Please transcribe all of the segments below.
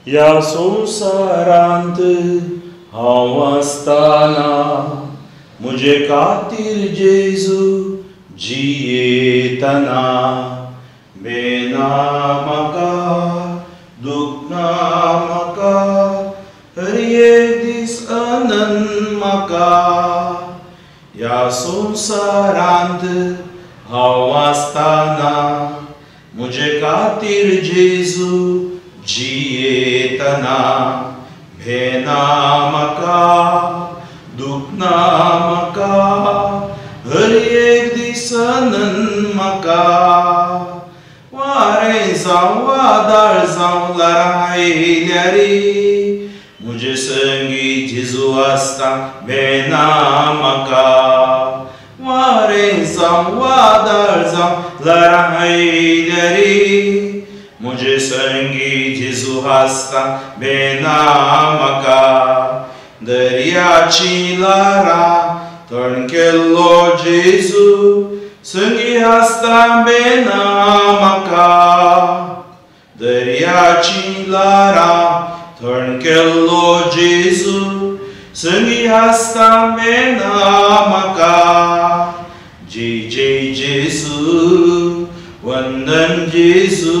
ह्या संवसारांत हांव आसतना म्हजे खातीर जेजू जियेतना बेना म्हाका दुखना म्हाका हर एक दीस आनंद म्हाका ह्या संवसारांत हांव आसतना म्हजे खातीर जेजू जियेतना भेना म्हाका दुखना म्हाका हर एक दीस आनंद म्हाका वारें जावं वादळ जावं ल्हारां आयल्यार म्हजे संगी जेजू आसता भेना म्हाका वारें जावं वादळ जावं ल्हारां आयल्यार म्हजे संगी जेजू आसता भेना म्हाका दर्याची ल्हारां तण केल्लो जेजू संगी आसता भेना म्हाका दर्याची ल्हारां तण केल्लो जेजू संगी आसता भेना म्हाका जय जय जेजू वंदन जेजू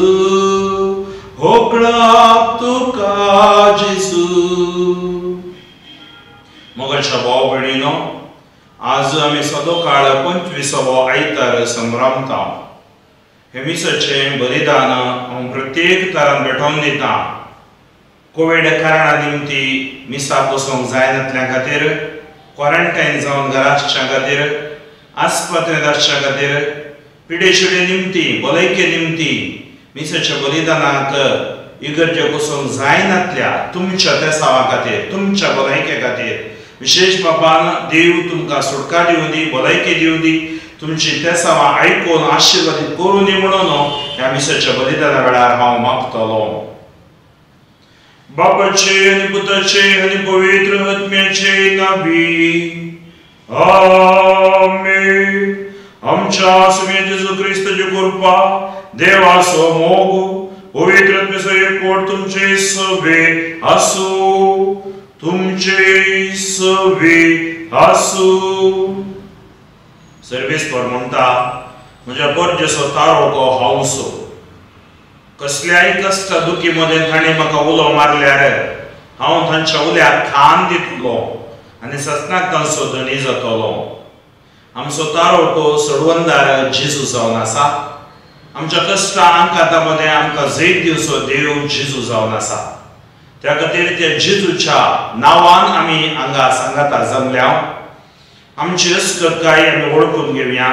होकळाप तुका जेजू। मोगाच्या भाव भयणीनो, आज आमी सदोकाळ 25वो आयतार संभ्रमता। हे मिसाचें बलिदान हांव प्रत्येक तरान भेटोवन दिता। कोवीड कारणा निमती मिसा बसोवंक जायनातल्या खातीर, क्वॉरंटायन जावन घरा आसच्या खातीर, आस्पत्रेंत आसच्या खातीर, पिडेशिडे निमती, भलायके निमती मिसाच्या बलिदानाक इगर्जे बसोवंक जायनातल्या तुमच्या तेसावा खातीर, तुमच्या भलायके खातीर विशेष बाबान देव तुमकां सुटका दिवं दी, भलायकी दिवं दी, तुमची तेसावां आयकून आशिर्वादीत करूं दी म्हणून ह्या मिसाच्या बलिदाना वेळार हांव मागतलो। बापाचे आनी पुताचे आनी पवित्र आत्म्याचे नांवी आमेन। आमच्या स्वामी जेजू क्रिस्ताची कृपा, देवाचो मोग, पवित्र आत्म्याचो एकवट तुमचे सवे आसूं, तुमचे सवे आसूं। सर्वेस्पर म्हणटा, म्हज्या गरजेचो तारोको हांवसो कसल्याय कश्ट दुखी मदें ताणें म्हाका उलो मारल्यार हांव तांच्या उल्याक खान दितलो आनी ससनाक तांचो धनी जातलो। आमचो तारोको सोडवंदार जेजू जावन आसा। आमच्या कश्टां आंकांता मदें आमकां जैत दिवचो देव जेजू जावन आसा। त्या खातीर त्या जेजूच्या नांवान आमी हांगा सांगाता जमल्या। आमची अस्कतकाय आमी वळखून घेवया,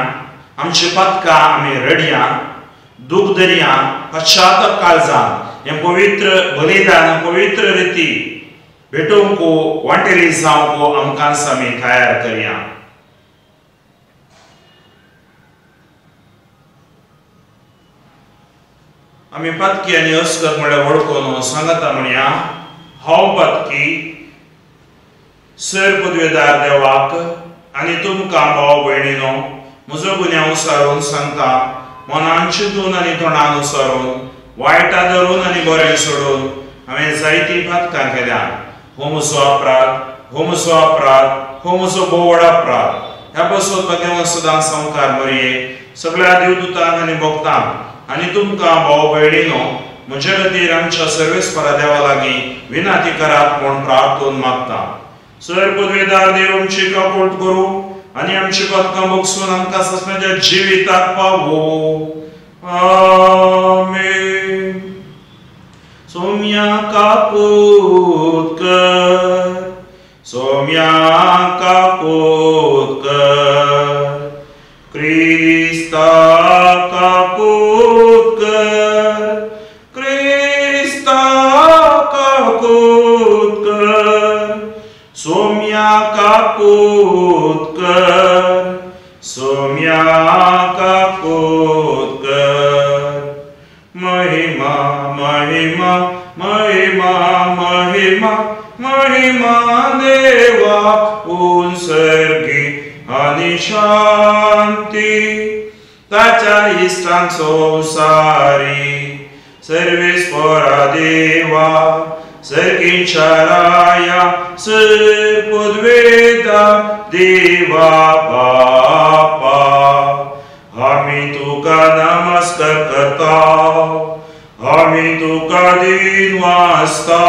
आमची पातकां आमी रडया, दूख दर्या, पश्चाताप काळजान हें पवित्र बलिदान पवित्र रिती भेटोवंक वांटेली जावंक आमकां आमी तयार करया। आमी पातकी आनी अस्कत म्हळ्यार वळखून सांगता म्हणया, हांव पातकी सर पदवेदार देवाक आनी तुमकां भाव भयणीनो म्हजो गुन्यांव सारून सांगता, मनान चिंतून आनी तोंडान उसारून, वायटां धरून आनी बरें सोडून हांवें जायतीं पातकां केल्या। हो म्हजो अपराध, हो म्हजो अपराध, हो म्हजो भोव व्हड अपराध। ह्या पासून भगवान सदां संवकार मरये सगळ्या देवदूतांक आनी भक्तांक आनी तुमकां भाव भयणीनो म्हजे खातीर आमच्या सर्वेस्परा देवा लागीं विनंती करात म्हूण प्रार्थून मागता। सर पदवेदार देव आमची काकूट करूं आनी आमची पातकां बगसून आमकां ससण्याच्या जिविताक पावो। आमेन। सोम्या काकूत कर, सोम्या काकूत कर, क्रिस्ता काकूत कर, क्रिस्ता काकूत कर, सोम्या काकूत कर, सोम्या काकूत कर। महिमा महिमा महिमा महिमा महिमा देवा उंसर्गी आनी शांती ताच्या इश्टांक संवसारी सर्वेस्परा देवा सर्गीच्या राया सर पदवेदा देवा बापा आमी तुका नमस्कार करता आमी तुका दिन वाचता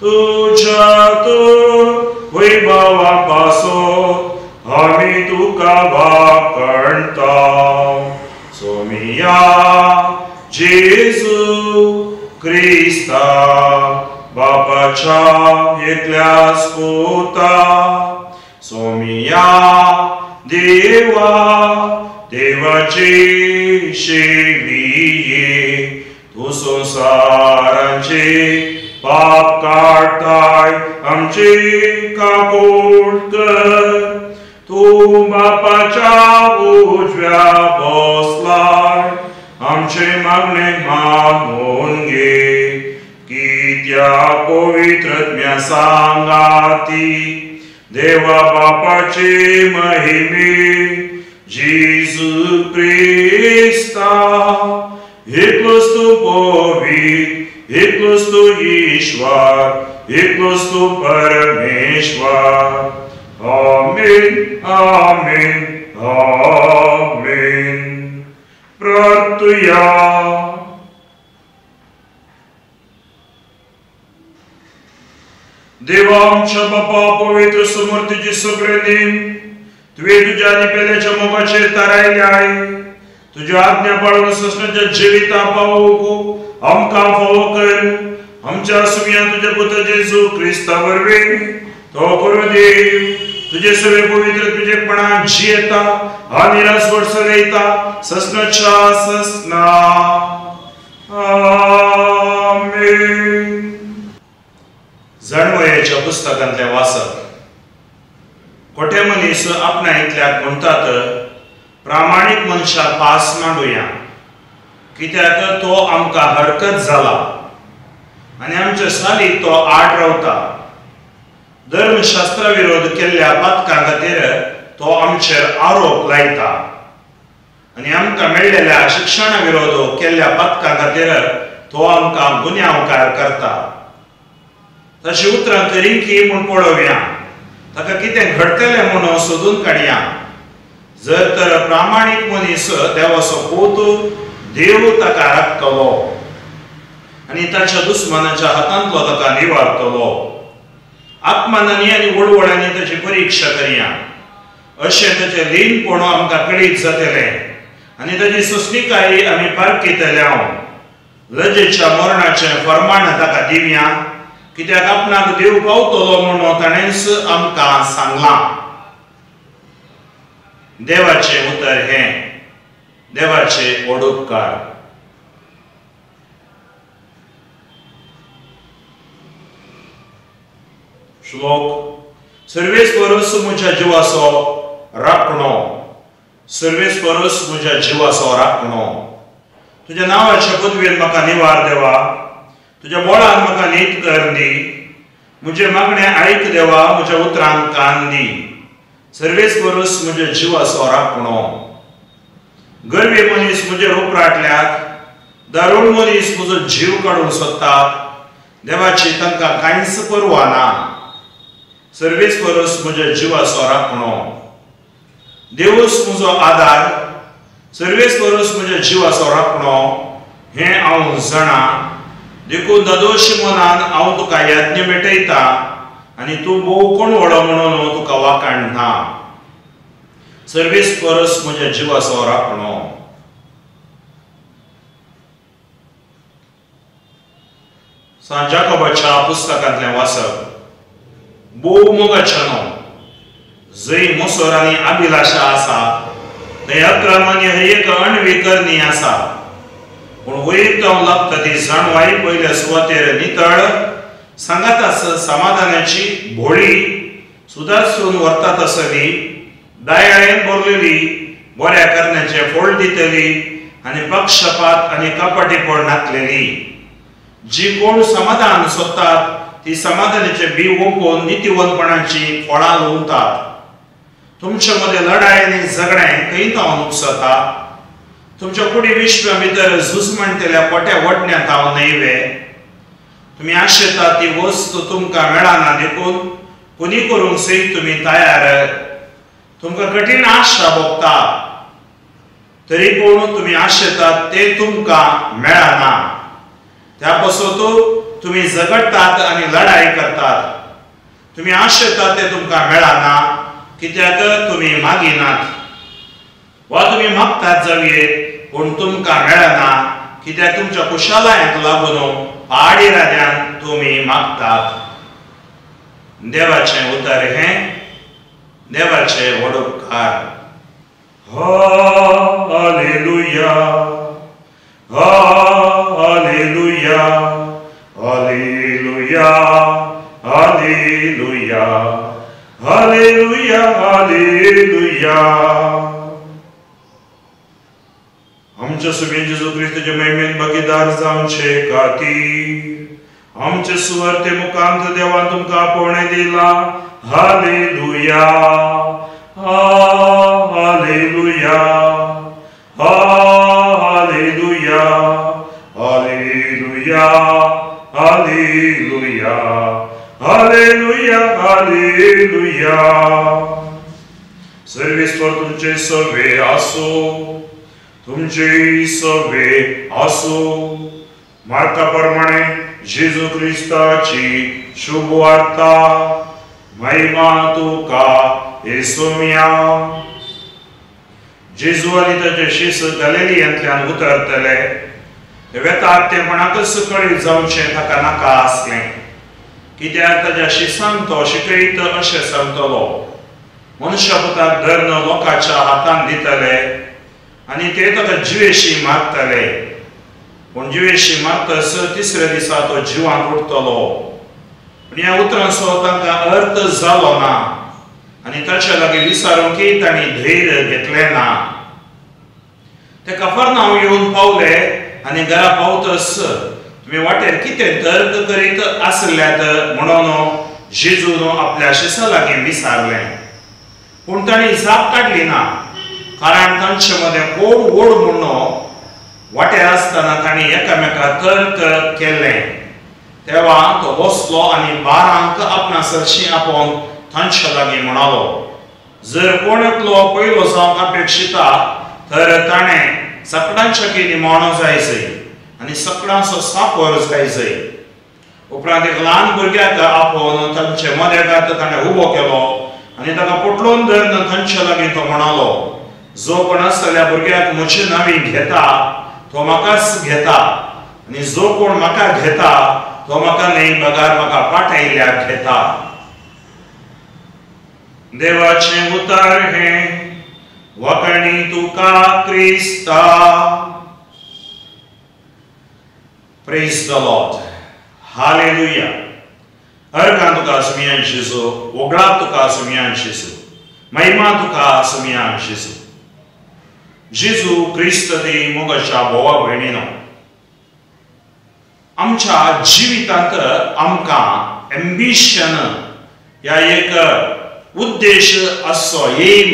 तुझ्या तूं वैभवा पासत आमी तुका वाकणता सोमिया जेजू क्रिस्ता बापाच्या एकल्याच पुता सोमिया देवा देवाची शेविये तूं संवसाराचे पाप काडटाय आमची काकूट कर तूं बापाच्या उजव्या बसलाय आमचे मागणे मानून घे कित्याक पवित्रज्ञा सांगाती देवा बापाचे महिमे जेजू क्रिस्ता एकलोच तूं पवित्र एकलोच तूं ईश्वर एकलोच तूं परमेश्वर. आमेन आमेन आमेन. प्रार्थुया. देवा आमच्या बापा पवित्र समर्थीचे सगळे नेम तुवें तुज्या आनी पेल्याच्या मोगाचेर थारायल्याय. तुज्या आज्ञा पाळून ससनाच्या जिविता पावोवंक आमकां फावो कर. आमच्या सुम्या तुज्या पुता जेजू क्रिस्ता वरवीं तो करूं देव तुजे सगळे पवित्र तुजेपणान जियेता आनी रासवट चलयता ससनाच्या ससना. आमेन. जाणवयाच्या पुस्तकांतलें वाचप. खोटे मनीस आपणा इतल्याक म्हणटात प्रामाणीक मनशाक पास मांडुया कित्याक तो आमकां हरकत जाला आनी आमच्या सालीक तो आड रावता. धर्मशास्त्रा विरोध केल्ल्या पातकां खातीर तो आमचेर आरोप लायता आनी आमकां मेळ्ळेल्या शिक्षणा विरोध केल्ल्या पातकां खातीर तो आमकां गुन्यांवकार करता. ताची उतरां करिंकी म्हूण पळोवया ताका कितें घडटलें म्हणून सोदून काडया. जर तर प्रामाणीक मनीस देवाचो पूत देव ताका राखतलो आनी ताच्या दुस्मानाच्या हातांतलो ताका निवारतलो. आत्मानांनी आनी वळवळांनी ताची परिक्षा करया अशें ताचें लीनपण आमकां कळीत जातलें आनी ताची सोंसणिकाय आमी पारखितले. लजेच्या मरणाचें फर्माण ताका दिवया कित्याक आपणाक देव पावतलो म्हणून ताणेंच आमकां सांगलां. देवाचें उतर हें देवाचे ओडुपकार. श्लोक. सर्वेस्परस म्हज्या जिवाचो राखणो सर्वेस्परस म्हज्या जिवाचो राखणो. तुज्या नांवाच्या पदवेन म्हाका निवार देवा तुज्या बोळान म्हाका नीत कर दी. म्हजें मागणें आयक देवा म्हज्या उतरांक कान दी. सर्वेस्परस म्हज्या जिवाचो राखणो. गर्वे मनीस म्हजेर उपराटल्यात दारूण मनीस म्हजो जीव काडूंक सोदतात देवाची तांकां कांयच पर्वा ना. सर्वेस्परस म्हज्या जिवाचो राखणो. देवूच म्हजो आदार सर्वेस्परस म्हज्या जिवाचो राखणो हें हांव जाणा. देखून दादोशी मनान हांव तुका याज्ञ भेटयता आनी तूं भोव कोण व्हडो म्हणून तुका वाखाणटा. सर्वेस्परस म्हज्या जिवाचो राखणो. सांत जाकोबाच्या पुस्तकांतलें वाचप. भोव मोगाच्यानो जंय मोसोर आनी अभिलाशा आसा थंय अक्रम आनी हर एक अणवी करणी आसा. पूण वयर जावंक लागता ती जाणवाय पयल्या सुवातेर नितळ सांगाताच समाधानाची भोळी सुदारसून व्हरता तसली दयाळेन भरलेली बऱ्या करण्याचें फळ दितली आनी पक्षपात आनी कपटीपण नातलेली. जी कोण समाधान सोदतात ती समाधानाचे बी ओंपून नितीवंतपणाची फळां लुंवतात. तुमचे मदें लढाय आनी झगडें खंय तावन उपसता? तुमच्या कुडी विश्वा भितर झूज म्हणटल्या पोट्या वडण्यांत हांव न्हय वे? तुमी आशेतात ती वस्तू तुमकां मेळना देखून कोणी करूंक सयत तुमी तयार. तुमकां कठीण आशा भोगता तरी पूण तुमी आशेतात ते तुमकां मेळना. त्या पासून तुमी झगडटात आनी लढाई करतात. तुमी आशेतात ते तुमकां मेळना कित्याक तुमी मागिनात, वा तुमी मागतात जावये पूण तुमकां मेळना कित्याक तुमच्या कुशालायांक लागून पाडी राद्यान तुमी मागतात. देवाचें उतर हें देवाचें व्हड उपकार. Hallelujah, hallelujah, hallelujah, hallelujah, hallelujah, hallelujah. आमच्या सुम्या जेजू क्रिस्ताचे महिमेन भागीदार जावचे खातीर आमचे सुवार्ते मुखांत देवान तुमकां आपोवणें दिलां. Hallelujah, hallelujah, hallelujah, hallelujah, hallelujah, hallelujah, hallelujah. सर्वेस्पर तुमचे सवे आसूं, तुमचे सवे आसूं. मार्का प्रमाणे जेजू क्रिस्ताची शुभ वार्ता. महिमा तुका येसुम्या. जेजू आनी ताचे शिस गलिलियांतल्यान उतरतले. ते वेतात ते कोणाकच कळीत जावचें ताका नाका आसलें, कित्याक ताच्या शिसांक तो शिकयत अशें सांगतलो, मनुष्य पुताक धरून लोकांच्या हातान दितले आनी ते ताका जिवेशी मारतले, पूण जिवेशी मारतस तिसऱ्या दिसा तो जिवान उठतलो. पूण ह्या उतरांचो तांकां अर्थ जालो ना आनी ताच्या लागीं विचारूंकय तांणी धैर्य घेतलें ना. ते कफरनांव येवन पावले आनी घरा पावतस तुमी वाटेर कितें तर्क करीत आसल्यात म्हणून जेजून आपल्या शिसा लागीं विचारलें. पूण तांणी जाप काडली ना, कारण तांचे मदें कोण व्हड म्हणून वाटेर आसतना तांणी एकामेका तर्क केल्लें. तेवा तो बसलो आनी बारांक आपणा सरशी आपोवन तांच्या लागीं म्हणालो, जर कोण एकलो पयलो जावंक अपेक्षिता तर ताणें सगळ्यांच्या की निमाणो जाय जय आनी सगळ्यांचो सापर जाय जय. उपरांत एक ल्हान भुरग्याक आपोवन तांचे मदेगात ताणें उबो केलो आनी ताका पोटलोन धरून तांच्या लागीं तो म्हणालो, जो कोण आसतल्या भुरग्याक म्हजे नांवी घेता तो म्हाकाच घेता, आनी जो कोण म्हाका घेता तो म्हाका न्हय बगार म्हाका पाठयल्ल्याक घेता. देवाचें उतर हें वखणी तुका क्रिस्ता. Praise the Lord. Hallelujah. अर्कां तुका सुमयान शिजू, वगळा तुका सुमयान शिजू, महिमा तुका सुमयान शिजू. जेजू क्रिस्त दी मोगाच्या भावा भयणीनो, आमच्या जिवितांत आमकां एम्बिशन ह्या एक उद्देश आसचो, एम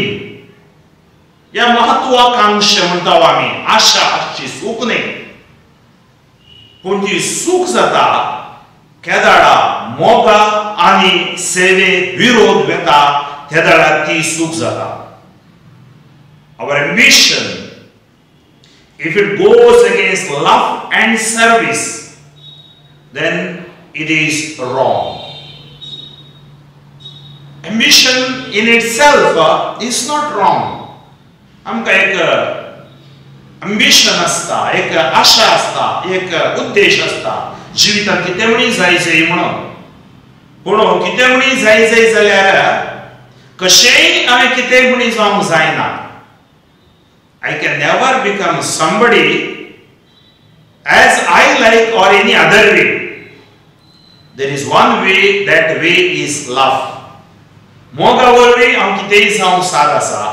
या महत्वाकांक्षा म्हणटा आमी, आशा आसची सूख न्ही, पूण ती सूख जाता केदाळा मोगा आनी सेवे विरोध वेता तेदाळा ती सूख जाता. Our ambition, if it goes against love and service, then it is wrong. Ambition in itself is not wrong. आमकां एक ambition आसता, एक आशा आसता, एक उद्देश आसता जिवितांत कितें म्हणी जाय जाय म्हणून. पूण कितें म्हणी जाय जाय जाल्यार कशेंय हांवें कितें म्हणी जावंक जायना. I can never become somebody as I like or any other way. There is one way, that way is love. मोगा वरवीं हांव कितेंय जावंक साद आसा,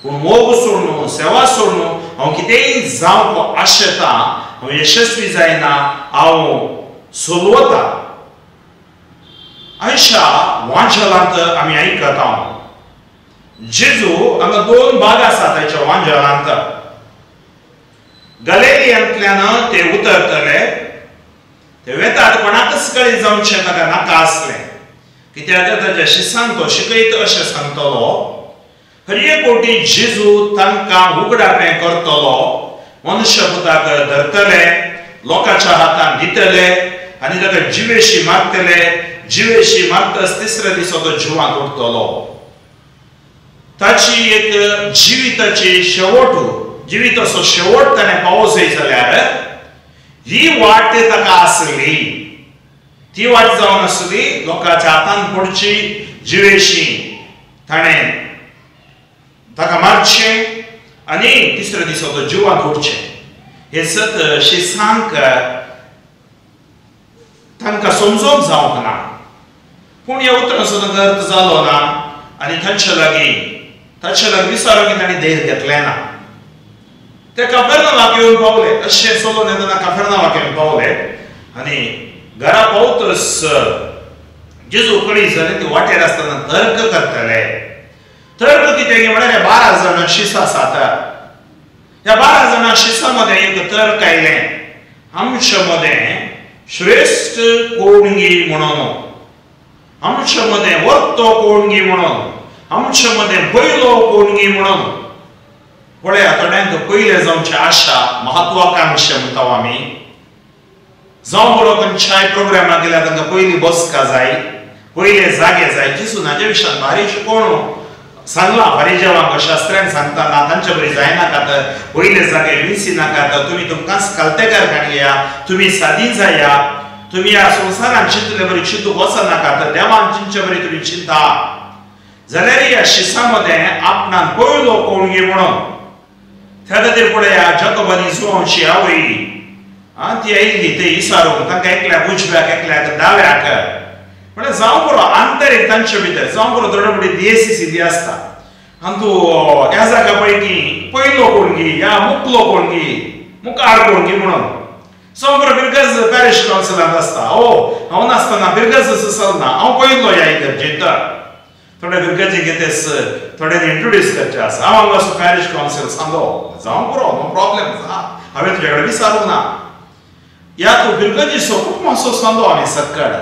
पूण मोग सोडून सेवा सोडून हांव कितेंय जावंक आशेता, हांव यशस्वी जायना, हांव सोलवता. अशा वांजलांत आमी आयकता जेजू हांगा दोन भाग आसा ताच्या वांजलांत. गलेलियांतल्यान ते उतरतले, ते वेतात कोणाकच मनस कळीत जावचें ताका नाका आसलें. कित्याक ताच्या शिसांक तो शिकयत अशें सांगतलो, हर एक कोटी जेजू तांकां उगडापें करतलो, मनुष्यपुताक धरतले, लोकांच्या हातान दितले आनी ताका जिवेशी मारतले, जिवेशी मारतच तिसऱ्या दिसा तो जिवांत उरतलो. ताची एक जिविताची शेवट, जिविताचो शेवट ताणें पावो जाय जाल्यार ही वाट ताका आसली. ती वाट जावन आसली लोकांच्या हातान पडची, जिवेशी ताणें ताका मारचें आनी तिसऱ्या दिसा तो जिवांत उरचें. हें सत शिसांक तांकां समजूंक जावंक ना, पूण ह्या उतरांचो तांकां अर्थ जालो ना आनी तांचे लागीं विचारूंक तांणी धैर्य घेतलें ना. ते काफेर्नावाक येवन पावले. अशें चलोवन येतना काफेर्नावाक येवन पावले आनी घरा पावतच जेजू कळीत जालें ती वाटेर आसतना तर्क करतले. तर्क कितें म्हळ्यार 12 जाणां शिस आसात. ह्या 12 जाणां शिसां मदें एक तर्क आयलें, आमचे मदें श्रेश्ठ कोणगी म्हणून, आमचे मदें वर्तो कोणगी म्हणून, आमचे मदें पयलो कोणगी म्हणून. पळया थोड्यांक पयले जावचे आशा, महत्वाकांक्षा म्हणटा आमी. जावं बरो खंयच्याय प्रोग्रामाक गेल्यार तांकां पयली बसका जाय, पयले जागे जाय. जेजून हाजे विशयान भारी शिकोवन सांगलां फारीजेवांक, शास्त्र्यांक सांगतना तांचे बरी जायनाकात, पयले जागे विंसी नाकात, तुमी तुमकांच कालतेकार काडया, तुमी सादी जाया, तुमी ह्या संवसारान चिंतले बरी चिंतूंक वचनाकात, देवान चिंतचे बरी तुमी चिंता. जाल्यार ह्या शिसां मदें आपणान पयलो कोण गे म्हणून. त्या खातीर पळया जाकोब आनी जुवांची आवय ती आयिल्ली ते इसारूंक, तांकां एकल्याक उजव्याक एकल्याक दाव्याक. म्हळ्यार जावं बरो आंतरीक तांचे भितर, जावं बरो थोडे फुडें डीएससी दी आसता आनी तूं ह्या जाग्या पैकी पयलो कोणगी, ह्या मुकलो कोणगी, मुखार कोणगी म्हणून. जावं बरो बिरगज पॅरिश कावन्सिलांत आसता, ओ हांव नासतना बिरगज चलना, हांव पयलो ह्या इगर्जेंत. थोडे बिरगजे घेतेस थोड्यांनी इंट्रोड्यूस करचें आसा, हांव हांगा असो पॅरिश कावन्सिल सांगलो, जावं बरो नो प्रॉब्लेम, हांवें तुजे कडेन विचारूंक ना. ह्या तूं बिरगजीचो खूब मातसो सांगलो आमी सक्कड.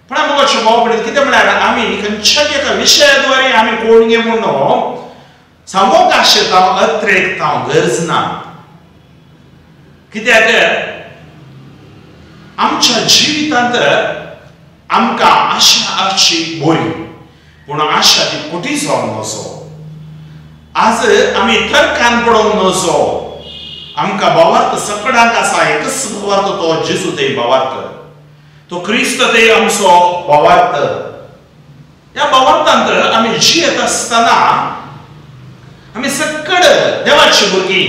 पण आमकां भाव पडटा कितें म्हळ्यार आमी खंयच्याय एका विशया द्वारे आमी कोण गे म्हणून सांगूंक आशेता, अत्रेकता गरज ना. कित्याक आमच्या जिवितांत आमकां आशा आसची बरी, पूण आशा ती खोटी जावंक नजो. आज आमी तर्कान पडोवंक नजो. आमकां भावार्थ सकडांक आसा, एकच भावार्थ, तो जेजू ते भावार्थ, तो क्रिस्त ते आमचो भावार्थ. ह्या भावार्थांत आमी जियेत आसतना आमी सकड देवाची भुरगीं.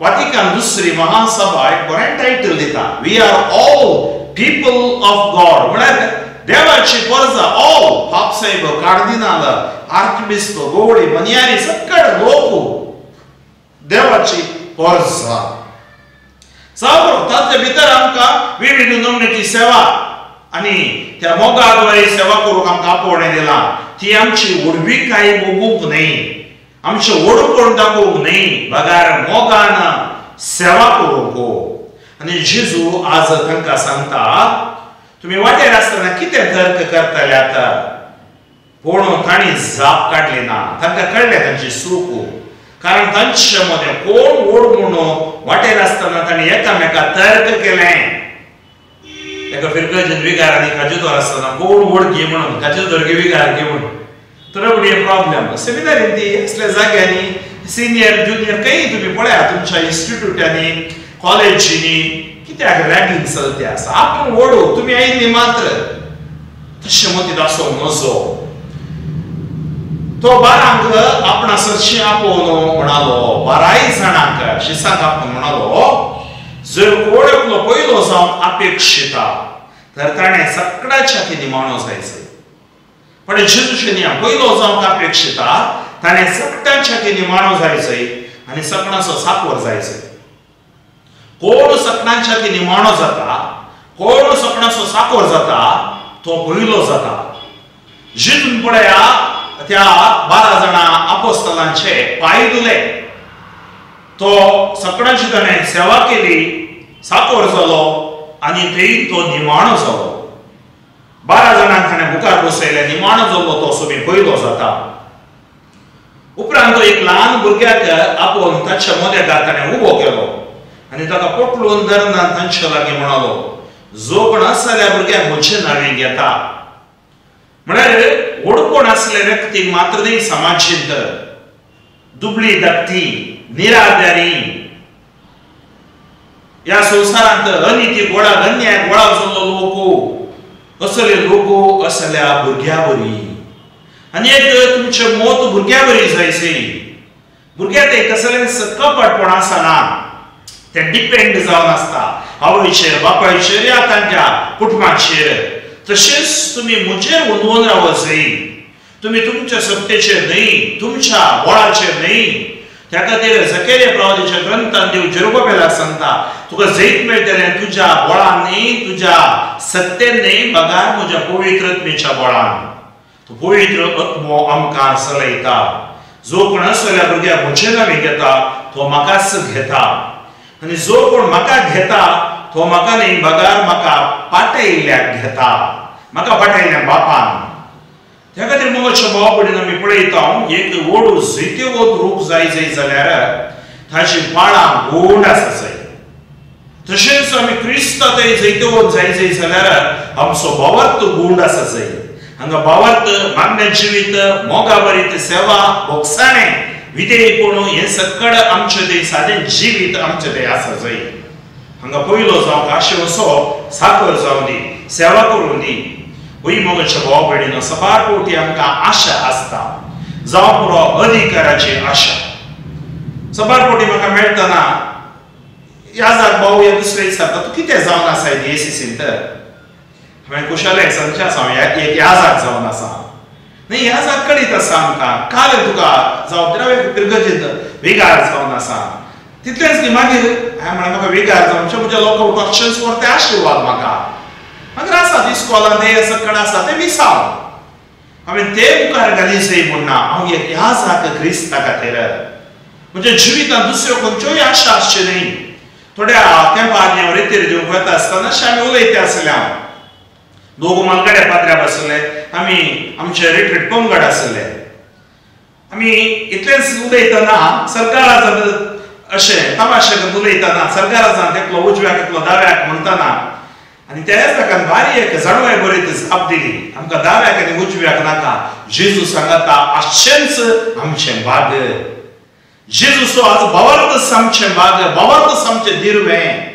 वातिकान दुसरी महासभा एक बरें टायटल दिता, we are all people of God. म्हळ्यार देवाची परजा, ऑल पापसाहेब, कार्दिनाल, आर्चबिस्प, गोवळी, मनियारी, सकड लोक देवाची परजा. जावं तांचे भितर आमकां विविध नमणेची सेवा आनी त्या मोगाद्वारे सेवा करूंक आमकां आपोवणें दिलां. ती आमची व्हडविकाय भोगूंक न्हय, आमचें व्हडपण दाखोवंक न्हय, बगार मोगान सेवा करूंक. आनी जेजू आज तांकां सांगता, तुमी वाटेर आसतना कितें तर्क करतले आतां? पूण तांणी जाप काडली ना. तांकां कळ्ळें तांची चूक, कारण तांचे मदें कोण व्हड म्हणून वाटेर आसतना तांणी एकामेका तर्क केलें. एका फिरगर्जेन विगार आनी काजुदोर आसतना कोण व्हड घे म्हणून, काजुदोर घे विगार घे म्हणून थोडे फुडें प्रॉब्लेम. सेमिनारीन ती असल्या जाग्यांनी सिनियर ज्युनियर खंय तुमी पळया तुमच्या इन्स्टिट्यूटांनी, कॉलेजींनी कित्याक रॅगिंग चलते आसा. आपूण व्हड, तुमी आयिल्ली मात्र. तशें मतींत आसूंक नजो. तो बारांक आपणा सरशी आपोवन म्हणालो, बाराय जाणांक शिसांक आपोवन म्हणालो, जर कोण एकलो पयलो जावन अपेक्षिता तर ताणें सगळ्याच्या ती निमाणो जायचो. पण जेजूचे नियम, पयलो जावंक अपेक्षिता ताणें सगळ्यांच्या ती निमाणो जायचो आनी सगळ्यांचो साकोर जायचो. कोण सगळ्यांच्या ती निमाणो जाता, कोण सगळ्यांचो साकोर जाता, तो पयलो जाता. जेजून पळया त्या 12 जाणां आपोस्तलांचे पांय धुले, तो सगळ्यांची ताणें सेवा केली, साकोर जालो. आनी थंय तो निमाणो जालो. 12 जाणांक ताणें मुखार बसयलें, निमाणो जालो तो सुमी पयलो जाता. उपरांत तो एक ल्हान भुरग्याक आपोवन ताच्या मोदेकार ताणें उबो केलो आनी ताका पोटलून धरून तांच्या लागीं म्हणालो, जो कोण आसल्या भुरग्याक म्हजे नांवे घेता. म्हळ्यार व्हडपण आसले व्यक्तीक मात्र न्ही, समाजींत दुबळी धाकटी निराधारी ह्या संवसारांत अनिती गोळा अन्याय गोळा जाल्लो लोक असले लोक असल्या भुरग्या बरी. आनी एक तुमचें मत भुरग्या बरी जायसे. भुरग्या ते कसलेंच कपटपण आसना, ते डिपेंड जावन आसता आवयचेर, बापायचेर या तांच्या कुटुंबाचेर. तशेंच तुमी म्हजेर उलोवन रावत जाय, तुमी तुमच्या सत्तेचेर न्हय, तुमच्या बळाचेर न्हय. त्या खातीर जकेरिया प्रवादीच्या ग्रंथान देव जेरुबाबेलाक सांगता, तुका जैत मेळटलें तुज्या बळान न्हय, तुज्या सत्तेन न्हय, बगार म्हज्या पवित्र आत्म्याच्या बळान. तो पवित्र आत्मो आमकां चलयता. जो कोण असल्या भुरग्याक म्हजे नांवे घेता तो म्हाकाच घेता, आनी जो कोण म्हाका घेता तो म्हाका न्हय बगार म्हाका पाटयिल्ल्याक घेता, म्हाका पाटयिल्ल्या बापान. त्या खातीर मोगाच्या भावा कडेन आमी पळयता, एक व्हड जैतिवंत रूख जाय जाय जाल्यार ताची पाळां गोड आसा जाय. तशेंच आमी क्रिस्तांतय जैतिवंत जाय जाय जाल्यार आमचो भावार्थ गूण आसा जाय. हांगा भावार्थ मागण्या जिवीत, मोगा बरीत सेवा, भोगसाणें, विधेयपण हें सकळ आमचें तें सादें जिवीत आमचें तें आसा जाय. हांगा पयलो जावंक आशेवसो साकर जावं दी, सेवा करूं दी. वय मोगाच्या भावा भयणीनो, सबार फावटी आमकां आशा आसता, जावं पुरो अधिकाराची आशा. सबार फावटी म्हाका मेळटना याजाक भाव या दुसरे विचारता, तूं कितें जावन आसा एसीसीन? तर हांवें खुशालय सांगचें आसा, हांव एक याजाक जावन आसा. न्ही, याजाक कळीत आसा आमकां, काल तुका जावं हांवें पिरगजेंत विगार जावन आसा. तितलेंच न्ही, मागीर हांवें म्हणलें म्हाका विगार जावन म्हज्या लोकांक अक्षर वर ते आशिर्वाद म्हाका. मागीर आसा इस्कॉलान ते सकळ आसा ते मिसांव हांवें ते मुखार घाली जाय म्हूण ना. हांव एक याजाक क्रिस्ता खातीर म्हज्या जिवितांत दुसऱ्यो खंयच्योय आशा आसच्यो न्ही. थोड्या तेंपार हांव रेतीर दिवंक वता आसतना अशें आमी उलयते आसले. हांव दोग मालगाड्या पात्र्या बसले, आमी आमचे रिट्रीट पंगड आसले. आमी इतलेंच उलयतना सरकारान अशें तमाशे उलयतना सरकारान एकलो उजव्याक एकलो दाव्याक म्हणटना आनी त्याच ताका बारी एक जाणवाय बरी जाप दिली, आमकां दाव्याक आनी उजव्याक नाका, जेजू सांगता आशेंच आमचें भाग. जेजूचो आज भावार्थच आमचें भाग, भावार्थच आमचें दिर्वें.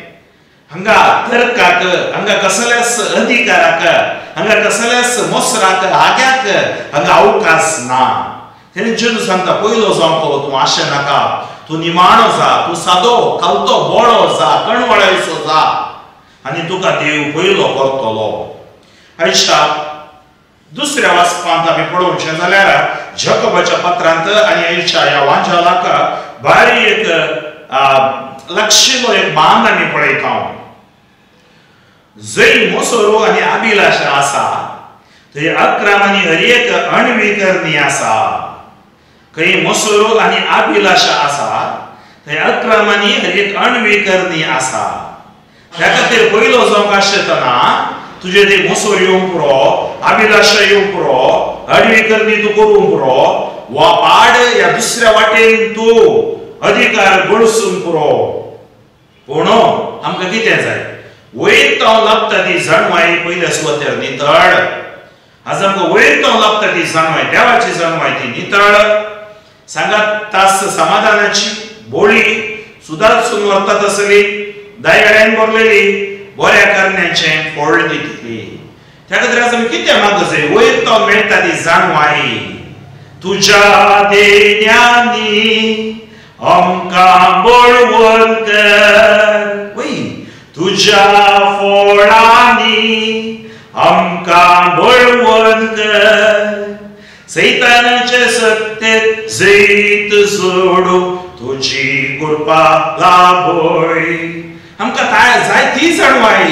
हांगा तर्काक, हांगा कसल्याच अधिकाराक, हांगा कसल्याच मोसराक, हाग्याक हांगा अवकाश ना. तेणी जेजू सांगता पयलो जावंक तूं आशें नाका, तूं निमाणो जा, तूं सादो खालतो बोळो जा, कणवळायचो जा आनी तुका देव पयलो करतलो. आयच्या दुसऱ्या वाचपांत आमी पळोवचें जाल्यार जकोबाच्या पत्रांत आनी आयच्या ह्या वांजालाक बारी एक लक्षिलो एक बांद आमी पळयता. जंय मोसरो आनी अभिलाशा आसा थंय अक्रम आनी हर एक अणविकरणी आसा. खंय मोसरो आनी अभिलाशा आसा थंय अक्रम आनी हर एक अणविकरणी आसा. त्या खातीर पयलो जावंक आशेतना तुजे ते मोसोर येवंक पुरो, अभिलाशा येवंक पुरो, अडवी करणी तूं करूंक पुरो, वा पाड ह्या दुसऱ्या वाटेन तूं अधिकार गळसूंक पुरो. पूण आमकां कितें जाय? वयर तो लागता ती जाणवाय पयल्या सुवातेर नितळ. आज आमकां वयर तो लागता ती जाणवाय, देवाची जाणवाय ती नितळ, सांगात तास समाधानाची बोळी सुदारसून व्हरतात आसली, दयाळ्यान भरलेली, बऱ्या करण्याचें फळ दितली. त्या खातीर आज आमी कितें मागूंक जाय? वयर तो मेळटा ती जाणवाय तुज्या देण्यांनी आमकां बळवंत कर, वय तुज्या फळांनी आमकां बळवंत कर, सैतानाचे सत्तेत जैत जोडू तुजी कृपा लाभय. आमकां जाय ती जाणवाय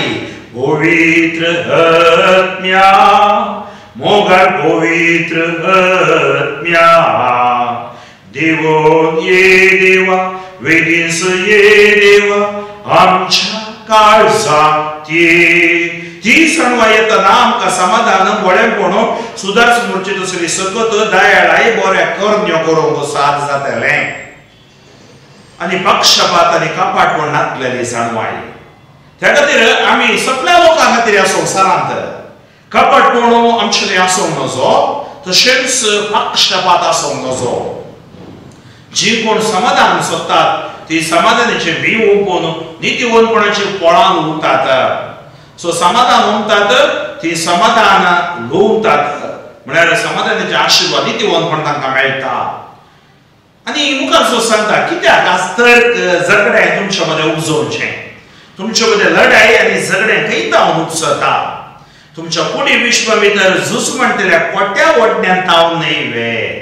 पवित्र आत्म्या, मोगाळ पवित्र आत्म्या, देवोन ये देवा, वेगींच ये देवा, आमच्या काळजांत ये. ती जाणवाय येतना आमकां समाधान बरेंपण सुदारस म्हणचे तसली सकत दयाळाय बऱ्या करण्यो करूंक साथ जातलें आनी पक्षपात आनी कपाटपण नासलेली जाणवाय. त्या खातीर आमी सगळ्या लोकां खातीर ह्या संवसारांत कपटपण आमचें आसूंक नजो, तशेंच पक्षपात आसूंक नजो. जी कोण समाधान सोदतात ती समाधानाचे बी ओंपून नितीवंतपणाचे फळां लुंवतात. सो समाधान ओंपतात ती समाधान लुंवतात म्हळ्यार समाधानाचे आशिर्वाद नितीवंतपण तांकां मेळटा. आनी मुखार सो सांगता कित्याक आज तर्क झगडें तुमच्या मदें उपजोवचें, तुमचे मदें लढाई आनी झगडें खंय तावन उपसता. तुमच्या कुडी विश्वा भितर झूज म्हणटल्या कोट्या वडण्यान तावन न्हय वे.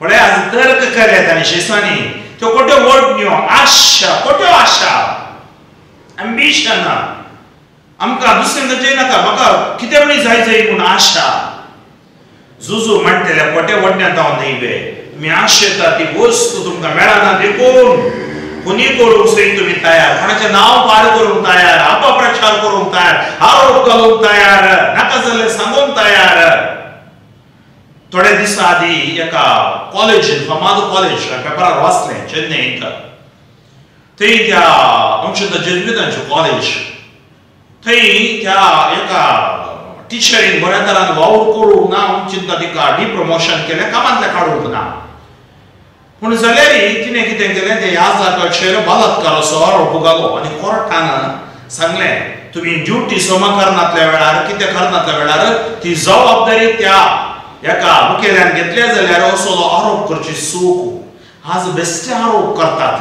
पळय आज तर्क केल्यात आनी शिसांनी त्यो कोट्यो वडण्यो आशा, कोट्यो आशा, एम्बिशन, आमकां दुसरें खंयचें नाका, म्हाका कितें म्हणी जाय जाय म्हूण आशा. झुजू म्हणटल्या कोट्या वडण्यान तावन न्हय वे. तुमी आशेता ती वस्तू तुमकां मेळना देखून खुनी करूंक सयत तुमी तयार, कोणाचें नांव पाड करूंक तयार, अपप्रचार करूंक तयार, आरोप घालूंक तयार, नाका जाल्लें सांगूंक तयार. थोड्या दिसां आदीं एका कॉलेजीन, फामाद कॉलेज, पेपरार वाचलें चेन्नईंत, थंय त्या आमच्या जेज्वितांचें कॉलेज, थंय त्या एका टिचरीन बऱ्या तरान वावर करूंक ना म्हूण चिंता तिका डिप्रमोशन केलें, कामांतलें काडूंक ना. पूण जाल्यार तिणें कितें केलें, ते ह्या जाग्याचेर बलात्काराचो आरोप घालो आनी कोर्टान सांगलें तुमी ड्युटी जमा करनातल्या वेळार, कितें करनातल्या वेळार ती जबाबदारी त्या एका मुखेल्यान घेतल्या जाल्यार असो आरोप करची चूक. आज बेश्टे आरोप करतात,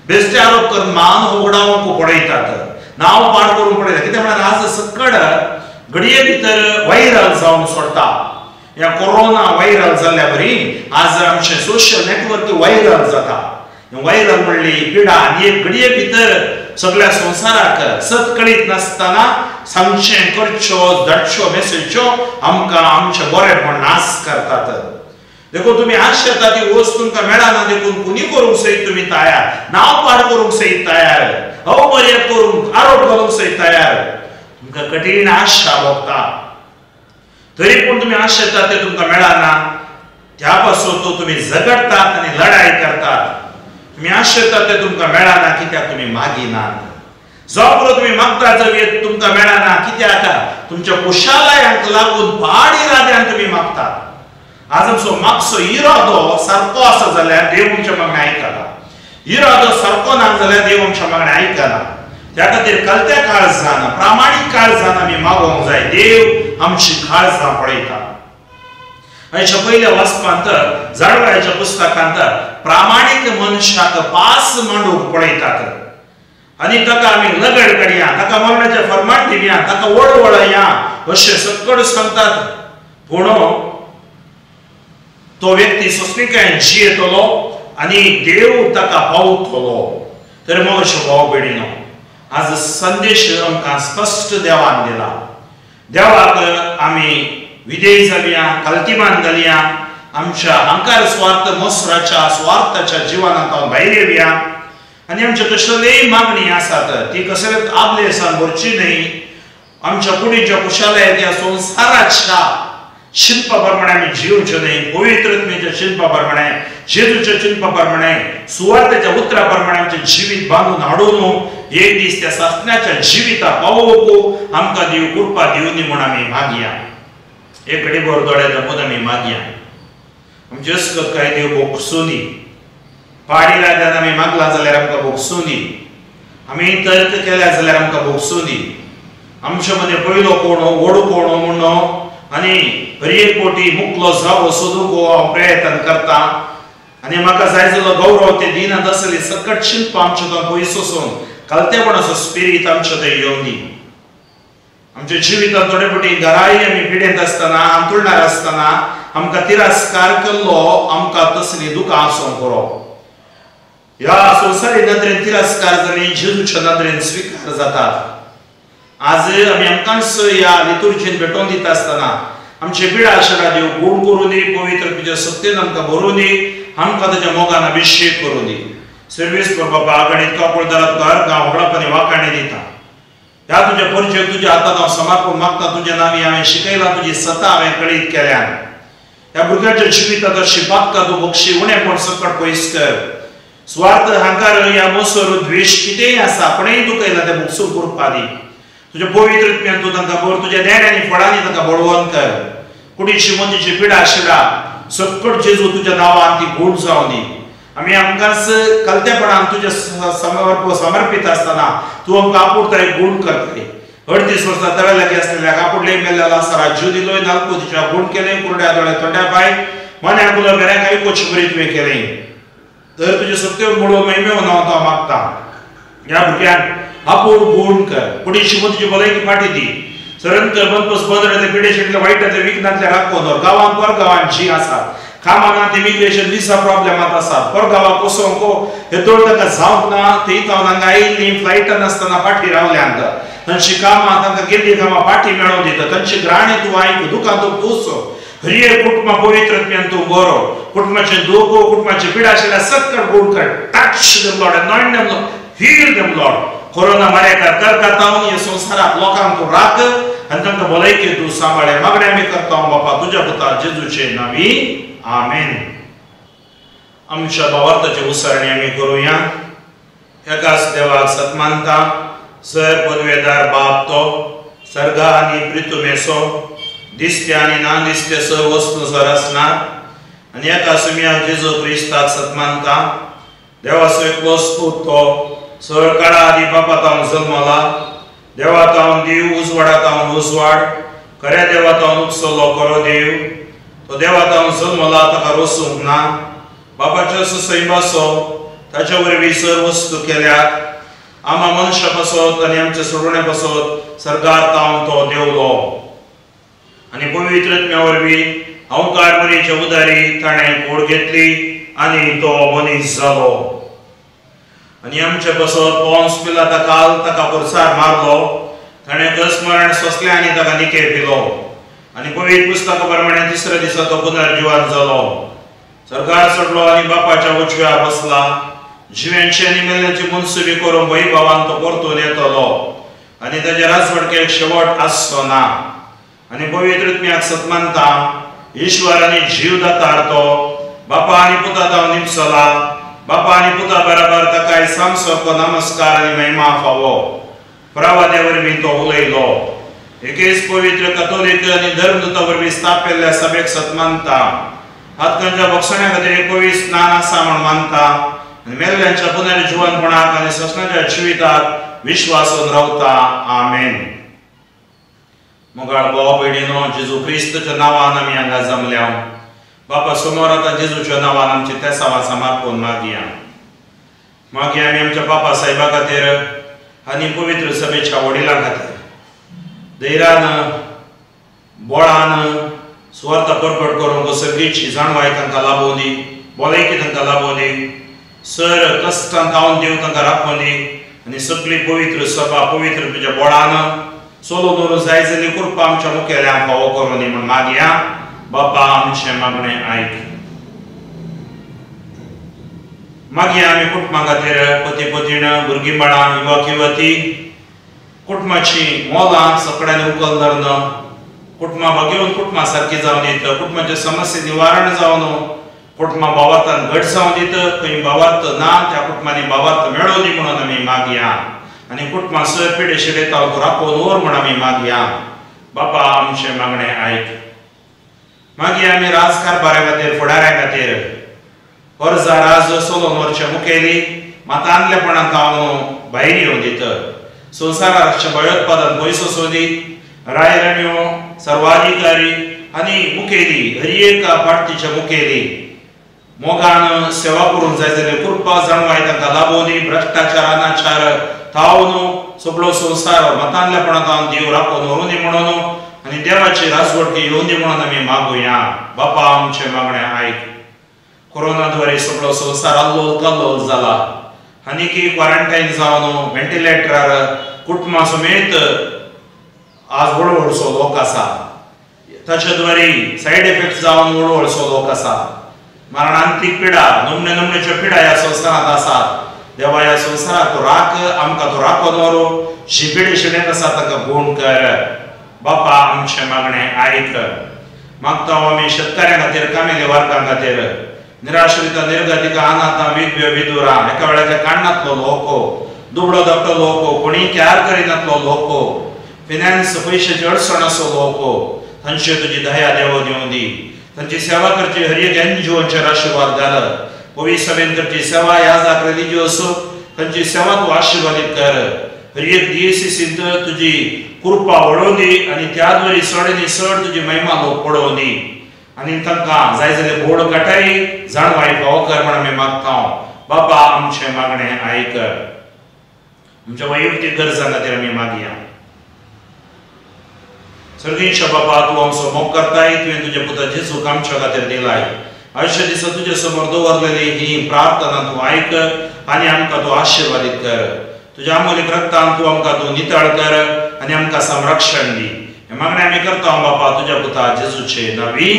बेश्टे आरोप करून मान होगडावंक पळयतात, नांव पाड करूंक पळयतात. कितें म्हळ्यार आज सकड घडये भितर व्हायरल जावन सोडटा. ह्या कोरोना व्हायरल जाल्ल्या बरी आज आमचें सोशल नेटवर्क व्हायरल जाता. व्हायरल म्हणली पिडा आनी एक घडये भितर सगळ्या संवसाराक सत कळीत नासतना सांगचें करच्यो धाडच्यो मेसेज्यो आमकां आमचें बरेंपण नाश करतात. देखून तुमी आशेता ती वस्त तुमकां मेळना देखून खुनी करूंक सयत तुमी तयार, नांव पाड करूंक सयत तयार, अवमर्याद करूंक, आरोप घालूंक सयत तयार. तुमकां कठीण आशा भोगता तरी पूण तुमी आशेता तें तुमकां मेळना, त्या पासून तो तुमी झगडटात आनी लढाई करतात. तुमी आशेता तें तुमकां मेळना कित्याक तुमी मागिनात. जावं तुमी मागता जावं तुमकां मेळना कित्याक तुमच्या कुशालयांक लागून पाड इराद्यान तुमी मागतात. आज आमचो मागचो इरादो सारको आसा जाल्यार देव आमच्या मागणें आयकता, इरादो सारको ना जाल्यार देव आमच्या मागणें आयकना. त्या खातीर कलत्या काळजान, प्रामाणीक काळजान आमी मागोवंक जाय. देव आमची काळजां पळयता. हाच्या पयल्या वाचपांत जाणवायाच्या पुस्तकांत प्रामाणीक मनशाक पास मांडूंक पळयतात आनी ताका आमी लगड काडया, ताका मरणाचें फर्मान दिवया, ताका वळवळया अशें सकड सांगतात. पूण तो व्यक्ती सोंसणिकायेन जियेतलो आनी देव ताका पावतलो. तर मग अशें भाव भयणीनो, आज संदेश आमकां स्पश्ट देवान दिला. देवाक आमी विधेय जालया, कल्तिमान घालया, आमच्या अहंकार स्वार्थ मसराच्या स्वार्थाच्या जिवनांत भायर येवया आनी आमच्या कसलेय मागणी आसात ती कसलेच आबलेसान भरची न्हय. आमच्या कुडीच्या कुशालयात ह्या संवसाराच्या शिल्पा प्रमाणे आमी जिवचें न्हय, पवित्रत्मेच्या शिल्पा प्रमाणे, जेजूच्या चिंतपा प्रमाणे, सुवार्थाच्या उतरा प्रमाणे आमचें जिवीत बांदून हाडून एक दीस त्या सासण्याच्या जिविता पावोवंक आमकां देव कृपा दिवनी म्हूण आमी मागया. एक घडी भर दोळे धांपून आमी मागया. आमचे अस्कत काय देव भोगसूं दी. पाडी राज्यान आमी मागला जाल्यार आमकां भोगसूं दी. आमी तर्क केल्या जाल्यार आमकां भोगसूं दी. आमचे मदें पयलो कोण हो, व्हड कोण हो म्हूण आनी हर एक कोटी मुकलो जावो सोदूंक हांव प्रयत्न करता आनी म्हाका जाय जालो गौरव ते दिना तसली सकट शिल्प आमच्या थंय पयस वचून कलतेपणाचो स्पिरीत आमच्या थंय येवन दी. आमच्या जिवितांत थोडे फावटी घराय आमी पिडेंत आसतना, आंतुळणार आसतना आमकां तिरस्कार केल्लो आमकां तसली दुकां आसूंक पुरो. ह्या संवसारी नदरेन तिरस्कार जाली जेजूच्या नदरेन स्विकार जातात. आज आमी आमकांच ह्या लितुर्जीन भेटोवन दिता आसतना आमचे पिडा आशरा देव गूण करूं दी, पवित्र तुज्या सत्तेन आमकां भरूं दी, आमकां ताच्या मोगान अभिशेक करूं दी. सर्वेस्पर बाबा आगणीत कापोळ दारात घर गांव होगडाप आनी वाखाणी दिता. ह्या तुज्या परिचय तुज्या हातांत हांव समर्पण मागता. तुज्या नांवी हांवें शिकयलां, तुजी सता हांवें कळीत केल्या. ह्या भुरग्यांच्या जिवितांत शिपाक्ता तूं बक्षी उणेपण सकट पयस कर. स्वार्थ हांकार ह्या मोसर द्वेश कितेंय आसा कोणेय दुखयला तें मुक्सून करपा दी. तुज्या पवित्र आत्म्यान तूं तांकां भर, तुज्या देण्या आनी फळांनी तांकां बळवंत कर. कुडीची मनची पिडा शिडा सकट जेजू तुज्या नांवान ती गूण जावन दी. आमी आमकांच कलतेपणान तुज्या समर्पीत आसतना तूं आमकां आपुडताय गूण करताय. 38 वर्सां तव्या लागीं आसलेल्या आपुडले मेल्ल्या लासारा जीव दिलोय, नालको तिच्या गूण केलें, कुरड्या दोळ्या तोंड्या पाय मन्या गुलो मेऱ्याक आयकोची बरी तुवें केलें. तर तुजे सत्य मुळो महिमेव नांव हांव मागता. ह्या भुरग्यांक आपूण गूण कर, कुडीची मतीची भलायकी फाटी दी. सरंतर बनपस बंदरांतले पिडेशेंतले वायटांतले विघ्नांतले राखून गांवांत परगांवांत जी आसात कामानात इमिग्रेशन विसा प्रॉब्लेमांत आसात परगांवाक वचोंक हे दोळ तांकां जावंक ना. थंय तावन हांगा आयिल्लीं फ्लायटान आसतना फाटीं रावल्यांत. तांची कामां तांकां गेल्लीं कामां फाटीं मेळोवन दिता. तांची ग्राणी तूं आयक, दुकान तूं पुस. हर कुटुंबा पवित्र आत्म्यान तूं बरो. कुटुंबाचें दुख, कुटुंबाची पिडा आशिल्ल्या सकट गूण कर. Touch them Lord, anoint them Lord, heal them Lord. Corona मार्याकार करकातावन ह्या संवसाराक लोकांक तूं राख आनी तांकां भलायकी तूं सांबाळे. मागणें आमी करता बापा तुज्या पुता जेजूचे नांवी, आमेन. आमच्या भावार्थाची उसारणी आमी करुया. एकाच देवाक सत्मानता, सर पदवेदार बाप तो सर्गा आनी प्रितुमेसो दिसते आनी ना दिसते सर्व वस्तू सर आसनात. आनी एका सुम्या जेजू क्रिस्ताक सत्मानता, देवाचो एकलोच पूत तो सर काळा आदी बापा तावन जल्मला, देवा तावन देव, उजवाडा तावन उजवाड, खऱ्या देवा तावन उपसलो खरो देव. तो देवा तावन जल्मला, ताका रोसूंक ना. बापाच्या सैमाचो ताच्या वरवीं सर वस्तू केल्यात. आमा मनशा पासत आनी आमच्या सोडवण्या पासत सरकार तावन तो देवलो आनी पवित्र आत्म्या वरवीं हांवकार मरीच्या उदारी ताणें कोड घेतली आनी तो मनीस जालो. आनी आमचे पासत पोन्स पिलाता काल ताका पुरसार मारलो. ताणें दसमरण सोंसलें आनी ताका निकेर दिलो. आनी पवित्र पुस्तका प्रमाणे तिसऱ्या दिसा तो पुनर्जिवान जालो. सरकार सोडलो आनी बापाच्या उजव्या बसला. जिव्यांची आनी मेल्ल्यांची मनसुबी करून वैभवान तो परतून येतलो आनी ताच्या राजवटकेक शेवट आसचो ना. आनी पवित्र आत्म्याक सत्मानता, ईश्वर आनी जीव दातार तो बापा आनी पुता तावन निपसला. बापा आनी पुता बराबर ताकाय सामसारको नमस्कार आनी महिमा फावो. प्रवाद्या वरवीं तो उलयलो. एकेच पवित्र कथोलीक आनी धर्मदूता वरवीं स्थापिल्ल्या सभेक सत्मानता, हातकांच्या बक्षण्या खातीर 21 स्नान आसा म्हूण मानता आनी मेल्ल्यांच्या पुनर्जिवनपणाक आनी ससनाच्या जिविताक विश्वासून रावता. आमेन. मोगाळ भाव भयणीनो, जेजू क्रिस्तच्या नांवान आमी हांगा जमल्या. बापा समोर आतां जेजूच्या नांवान आमचे तेसावां समर्पण मागया. मागीर आमी आमच्या बापा साहेबा खातीर आनी पवित्र सभेच्या वडिलां खातीर धैर्यान बळान सुवार्थ परगट करूंक सगळीची जाणवाय तांकां लाबोवं दी, भलायकी तांकां लाबोवं दी, सर कश्टान तावन देव तांकां राखोवं दी आनी सगळी पवित्र सभा पवित्र तुज्या बळान चलोवन दवरूंक जाय जाल्यार कृपा आमच्या मुखेल्यांक फावो करूं दी म्हूण मागया. बापा आमचें मागणें आयक. मागीर आमी कुटुंबा खातीर, पती पतीण, भुरगीं बाळां, युवक युवती, कुटुंबाची मोलां सगळ्यांनी उखल धरून कुटुंबां भागेवन कुटुंबां सारकी जावन दित, कुटुंबाचे समस्या निवारण जावन कुटुंबां भावार्थान घट जावन दित. खंय भावार्थ ना त्या कुटुंबांनी भावार्थ मेळोवन दी म्हणून आमी मागया आनी कुटुंबां सर पिडे शिडेता राखोवन दवर म्हूण आमी मागया. बापा आमचें मागणें आयक. मागीर आमी राजकारभारा खातीर, फुडाऱ्या खातीर अर्जा राज चलोवन व्हरचे मुखेली मातांतलेपणान तावन भायर येवन दित, संवसाराचें भयोत्पादन पयस वचूं दी. रायराण्यो, सर्वाधिकारी आनी मुखेली, हर एका पार्टीचे मुखेली मोगान सेवा करूंक जाय जाल्यार कृपा जाणवाय तांकां लाबोवं दी. भ्रश्टाचार अनाचार तावन सगळो संवसार मतांतलेपणान तावन देव राखोवन व्हरूं दी म्हणून आनी देवाची राजवटकी येवं दी म्हणून आमी मागुया. बापा आमचें मागणें आयक. कोरोना द्वारे सगळो संवसार अल्लोल कल्लोल जाला. आनी की क्वॉरंटायन जावन व्हेंटिलेटरार कुटुंबा समेत आज व्हड व्हडसो लोक आसा. ताच्या द्वारे सायड इफेक्ट जावन व्हड व्हडसो लोक आसा. मरणांतीक पिडा, नमणे नमण्याच्यो पिडा ह्या संवसारांत आसात. देवा ह्या संवसाराक तूं राख, आमकां तूं राखून व्हरू, शिपिडी शिणेत आसा ताका गूण कर। बापा आमचें मागणें आयक। मागता आमी शेतकऱ्यां खातीर, कामेली वर्गां खातीर, निराश्रित निर्गतिका अनाथा विधव्यो विधुरा, एका वेळाच्या काण्णांतलो लोक, दुबळो धाकटो लोक, कोणी कॅर करिनातलो लोक, फिनान्स पयशाची अडचण आसो लोक, तांचे तुजी दया देव दिवं दी। तांची सेवा करची हर एक एनजीओचेर आशिर्वाद घाल। पवित्र सभेन करची सेवा याजक रिलिजियोस तांची सेवा तूं आशिर्वादीत कर। हर एक डीएसीसींत तुजी कृपा वळोवन दी आनी त्याच वरी चड आनी चड तुजी महिमा लोक पळोवन दी आनी तांकां जाय जाल्यार गोड काटारी जाणवाय फावो कर म्हण आमी मागता। बाबा आमचें मागणें आयक। आमच्या वैयक्तीक गरजां खातीर आमी मागया। सर्गींच्या बाबा, तूं आमचो मोग करताय, तुवें तुज्या पुता जेजूक आमच्या खातीर दिलाय। आयुश्य दिसा तुज्या समोर दवरलेली ही प्रार्थना तूं आयक आनी आमकां तूं आशिर्वादीत कर। तुज्या अमोलीक रक्तान तूं आमकां तूं नितळ कर आनी आमकां संरक्षण दी। हें मागणें आमी करता बापा तुज्या पुता जेजूचे नांवी,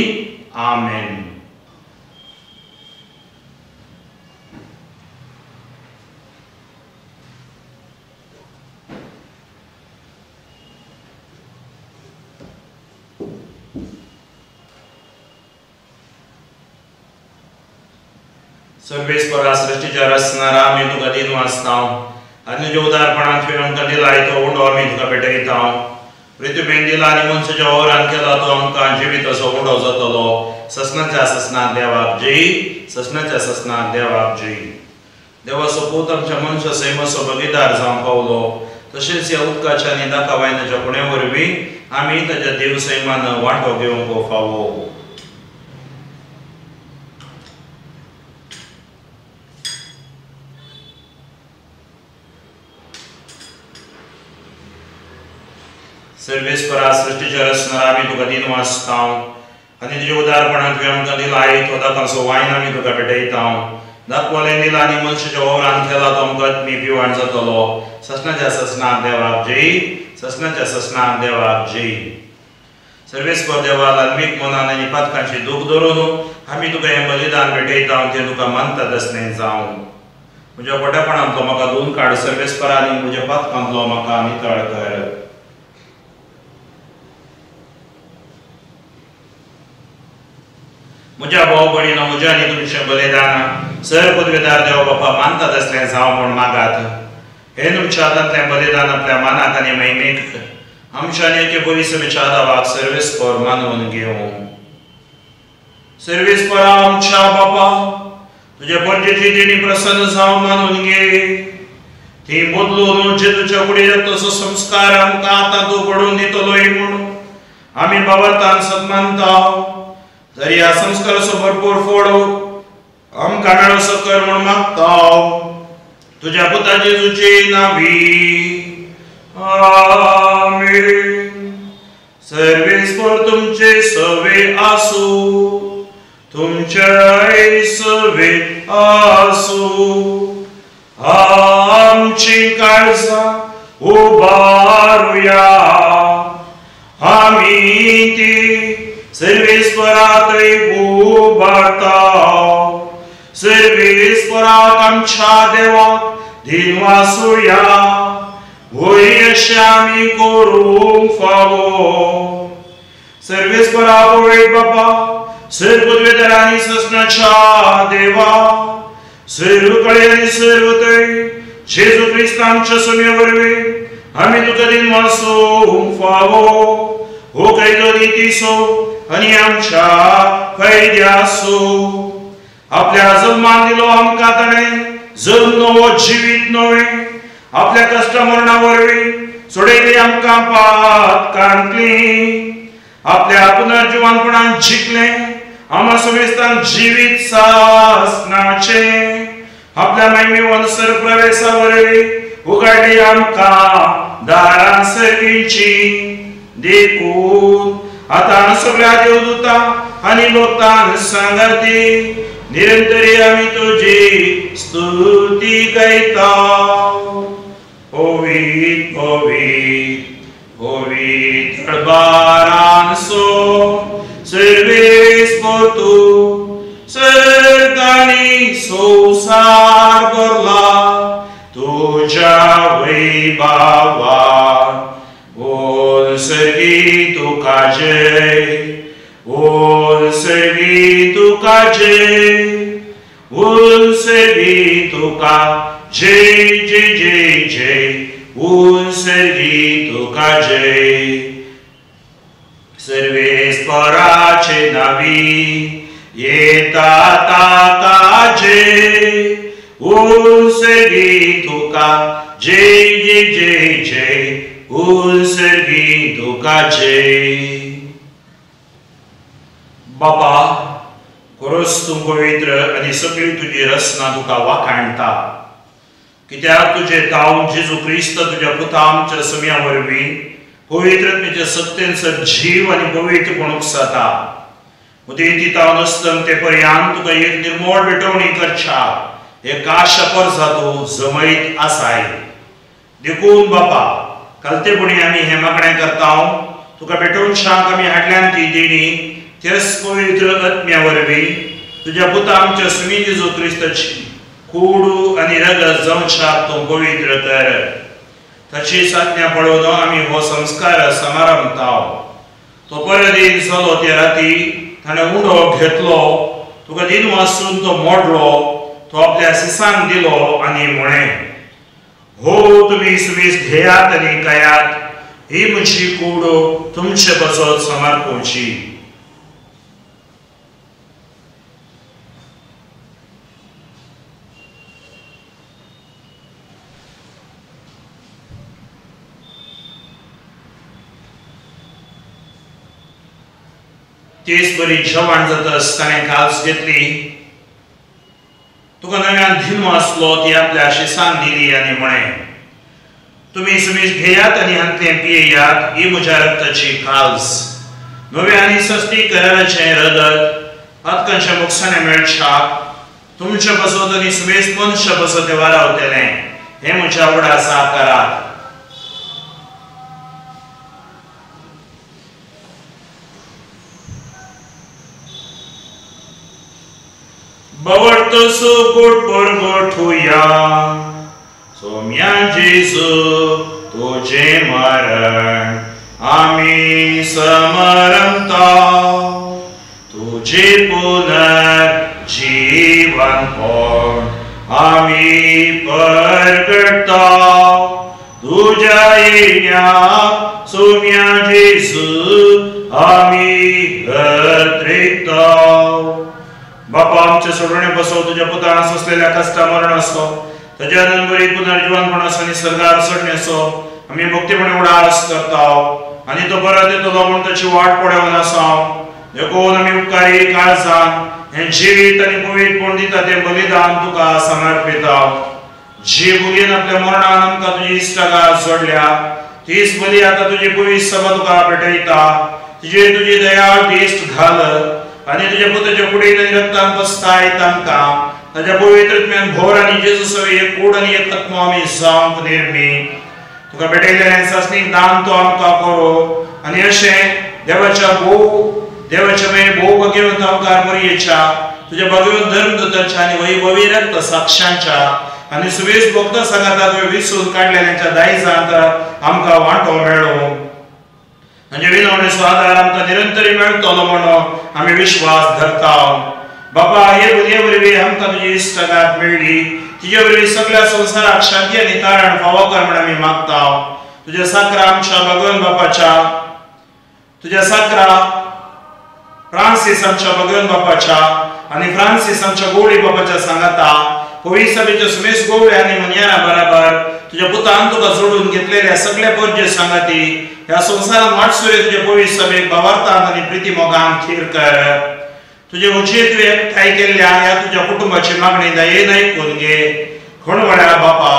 आमेन। सर्वेस्परा सृष्टीच्या रचणारा आमी तुका दिन वाचता आनी तुज्या उदारपणान तुवें आमकां दिलाय तो उंडो आमी तुका भेटयता। पृथ्वीन दिला आनी मनशाच्या वावरान केला तो आमकां जिविताचो उंडो जातलो। ससनाच्या ससनाक देवाक जय, ससनाच्या ससनाक देवाक जय। देवाचो पूत आमच्या मनशा सैमाचो भागीदार जावंक पावलो, तशेंच ह्या उदकाच्या आनी दाका वायनाच्या खुणे वरवीं आमी ताच्या देव सैमान वांटो घेवंक फावो। सर्वेस्परा सृष्टीच्या रचणारा आमी तुका दिन वाचता आनी तुज्या उदारपणान तुवें आमकां दिलाय तो दाकांचो वायन आमी तुका भेटयता। दाखवलें दिला आनी मनशाच्या वावरान केला तो आमकां आत्मी पिवाण जातलो। ससनाच्या ससनाक देवाक जय, ससनाच्या ससनाक देवाक जय। सर्वेस्पर देवा, धार्मीक मनान आनी पातकांची दूख धरून आमी तुका हें बलिदान भेटयता, तें तुका मानता तसलें जावं। म्हज्या पोटेपणांतलो म्हाका धुवन काड सर्वेस्परा आनी म्हज्या पातकांतलो म्हाका नितळ कर। म्हज्या भाव भयणीनो, म्हज्या आनी तुमचें बलिदान सर पदवेदार देव बापा मानतात असलें जावं म्हूण मागात। हें तुमच्या हातांतलें बलिदान आपल्या मानाक आनी महिमेक आमच्या आनी एके पवित्र आदावाक सर्वेस्पर मानून घेवं। सर्वेस्परा आमच्या बापा, तुज्या परजेची देणी प्रसन्न जावं मानून घे। ती बदलून जेजूच्या कुडीर तसो संस्कार आमकां आतां तूं घडोवन दितलोय म्हूण आमी बाबरतान सन्मानता। तर ह्या संस्काराचो भरपूर फोड आमकां मेळोसो कर म्हूण मागता। तुज्या पुता जेजूचे नांवी, आमेन। सर्वेस्पर तुमचे सवे आसूं, तुमचे सवे आसूं। आमची काळजां उबारुया, आमी ती सर्वेस्पराक उबारता। सर्वेस्पराक आमच्या देवाक दिनवासुया, वय अशें आमी करूंक फावो। सर्वेस्परा पवित्र बापा, सर्व पदवेदार आनी ससनाच्या देवा, सर्व कडे आनी सर्व थंय जेजू क्रिस्त आमच्या सोम्या वरवीं आमी तुका दिनवासूंक फावो। हो कायदो नितीचो आनी आमच्या फायद्याचो। आपल्या जल्मान दिलो आमकां ताणें जल्म नवो जिवीत नवें, आपल्या कश्ट मरणा वरवीं सोडयली आमकां पातकांतली। आपल्या पुनर्जिवानपणान जिखलें आम्हा समेस्तांक जिवीत सासनाचें। आपल्या महिमेवन सर प्रवेशा वरवीं उगाडली आमकां दारां सर्गींची। देखून आतां सगळ्या देवदूतां आनी लोकांक सांगाती निरंतरी आमी तुजी स्तुती गायता। पवित्र पवित्र पवित्र दरबारांसो सर्वेस्पर तूं सर्गांनी संवसार भरला। भावा उत्सर्गी तुका जय उत्सर्गी तुका जय उत्सर्गी तुका जय जय जय जय उत्सर्गी तुका जय। सर्वेस्पराचे नावी येता ताका जय उत्सर्गी तुका जय जय जय जय उत्सर्गी तुका जय। बापा खरोच तूं पवित्र आनी सगळी तुजी रचना तुका वाखाणटा कित्याक तुजे तावन जेजू क्रिस्त तुज्या पुता आमच्या सम्या वरवीं पवित्रत्मेच्या सत्तेन सजीव आनी पवित्रपण उपसता। उदेंती तावन अस्तंते पर्यंत तुका एक निर्मोळ भेटवणी करच्या एक आशा परसा तूं जमयत आसाय। देखून बापा कालतेपणी आमी हें मागणें करता तुका भेटोवच्याक आमी हाडल्यान ती देणी त्याच पवित्र आत्म्या वरवीं तुज्या पुता आमच्या सुमी जेजू क्रिस्ताची कूड आनी रगत जावच्याक तूं पवित्र कर। ताची साधना पळोवन आमी हो संस्कार समारंभता। तो परदीन जालो त्या राती ताणें उंडो घेतलो तुका दिन वासून तो मोडलो तो आपल्या सिसांक दिलो आनी म्हळें हो तुमी सुबीस घेयात आनी खायात ही म्हजी कूड तुमचे पासत समर्पणची। तेच बरी जेवण जातच ताणें काल्स घेतली तुका नव्यान धिनू आसलो ती आपल्या शिसान दिली आनी म्हळें तुमी सुमीस घेयात आनी हांतलें पियेयात ही म्हज्या रक्ताची काल्स नव्या आनी सस्ती कराराचें रगत पातकांच्या मुकसाणें मेळच्याक तुमच्या पासत आनी सुमेस मनशा पासत तें वारावतलें हें म्हज्या उगडासा करात। भवर्तो सुकोट परगोठुया सोम्या जेजू तुझे मरण आमी समरंता तुझे पुनर्जीवन पण आमी परगटता तुझ्या येण्या सोम्या जेजू आमी अत्रिकता। बापा आमच्या सोडवणे बसो तुझ्या पुतान सोंसलेल्या कश्टा मरण असो ताज्या नंबरी पुनर्जीवनपण असो आनी स्वर्गार चडणे असो आमी भक्तीपणे उडास करता आनी तो परत येतलो म्हूण ताची वाट पळोवन आसा। देखून आमी उपकारी काळजान हें जिवीत आनी पवित्रपण दिता तें बलिदान तुका समर्पिता। जी बुलीन आपल्या मरणान आमकां तुजी इश्टागात जोडल्या तीच बली आतां तुजी पवित्र सभा तुका भेटयता। तिजेर तुजी दयाळ दिश्ट घाल आनी तुज्या पुताच्या कुडीन आनी रक्तान पसतायत आमकां ताज्या पवित्रत्म्यान भोर आनी जेजू सवे एक कूड आनी एक आत्मो आमी जावंक निर्मी। तुका भेटयल्लें सासणीक दान तो आमकां करो आनी अशें देवाच्या देवाच्या मागीर भोव भाग्यवंत आमकार मरयेच्या तुज्या भाग्यवंत धर्मदूतांच्या आनी वैभवी रक्त साक्षांच्या आनी सुवेश भक्त सांगाता तुवें विसून काडलेल्यांच्या दायजांत आमकां वांटो मेळो। म्हणजे विनवणेचो आदार आमकां निरंतर मेळटलो म्हणून आमी विश्वास धरता। बापा हे बलये वरवीं आमकां तुजी इश्टागात मेळ्ळी तिजे वरवीं सगळ्या संवसाराक शांती आनी तारण फावो कर म्हूण आमी मागता। तुज्या साकरा आमच्या भगवान बापाच्या तुज्या साकरा फ्रांसीस आमच्या भगवान बापाच्या आनी फ्रांसीस आमच्या गोवळी बापाच्या सांगाता पवित्र सभेच्या सुमेश गोवळे आनी मनयारा बराबर तुज्या पुतान तुका जोडून घेतलेल्या सगळ्या परजे सांगाती ह्या संवसारान वाटसुरे तुज्या पवित्र सभेक भावार्थान आनी प्रिती मोगान थीर कर। तुजे उचेर तुवें एकठांय केल्ल्या ह्या तुज्या कुटुंबाची मागणी दयेन आयकून घे। खणवळ्या बापा